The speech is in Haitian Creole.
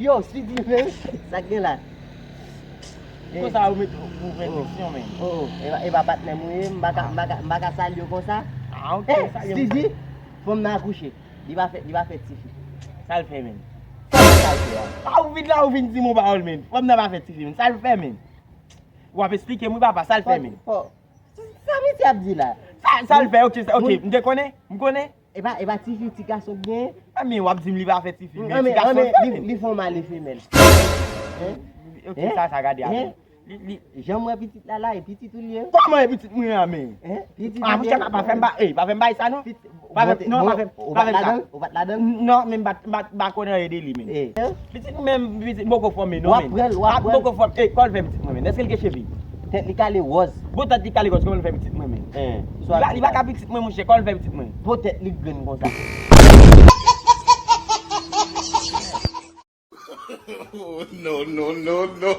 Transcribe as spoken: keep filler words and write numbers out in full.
Yo, Speedy, men, sa k gen la? Konsa ou met ou pran diksyon, men. Oh, oh, e pa, e pa patnè m ou ye, m pa ka, m pa ka, m pa ka salye w konsa. Ah, ok, eh, salye m. Speedy, fanm nan akouche. Li pa fè, li pa fè tifi. Sa l fè, men? Sa l fè a? Ah, ou vin la, ou vin di m yon pawòl, men. Fanm nan pa fè tifi, men. Sa l fè, men? W ap esplike m, wi, papa, sa l fè, men? Sa, sa misye ap di la? Sa, sa l fè, ok, sa, ok, m te konnen, m konnen. E pa, e pa tifi, ti gason k genyen? A, men w ap di m li pa fè tifi, men ti gason l fè, men. Li, li fè yon male femèl. Hein? Ok, sa, sa gade a, men. Li, li, jan m wè pitit la la, e pitit ou li ye? Kòman e pitit mwen an, men? Hein? Pitit ou li ye? Ah, monchè, pa, pa fè m ba, ey, pa fè m bay sa, non. Pa fè m, non, pa fè m, pa fè m sa. Ou pa t ladan l? Non, men m pa t, m pa t, m pa konn anyen de li, men. Eh. Pitit mwen menm, pitit m poko fòme, non, men. W ap pran l, w ap pran l. M poko fòme. Ey, kòman l fè pitit mwen, men? Èske l gen cheve? Tèt li kale wòz. Bon, tèt li kale wòz, kòman l fè pitit mwen, men? Eh. Li pa, li pa ka pitit mwen, monchè, kòman l fè pitit mwen? Bon, tèt li grenn konsa. Oh, no, no, no, no.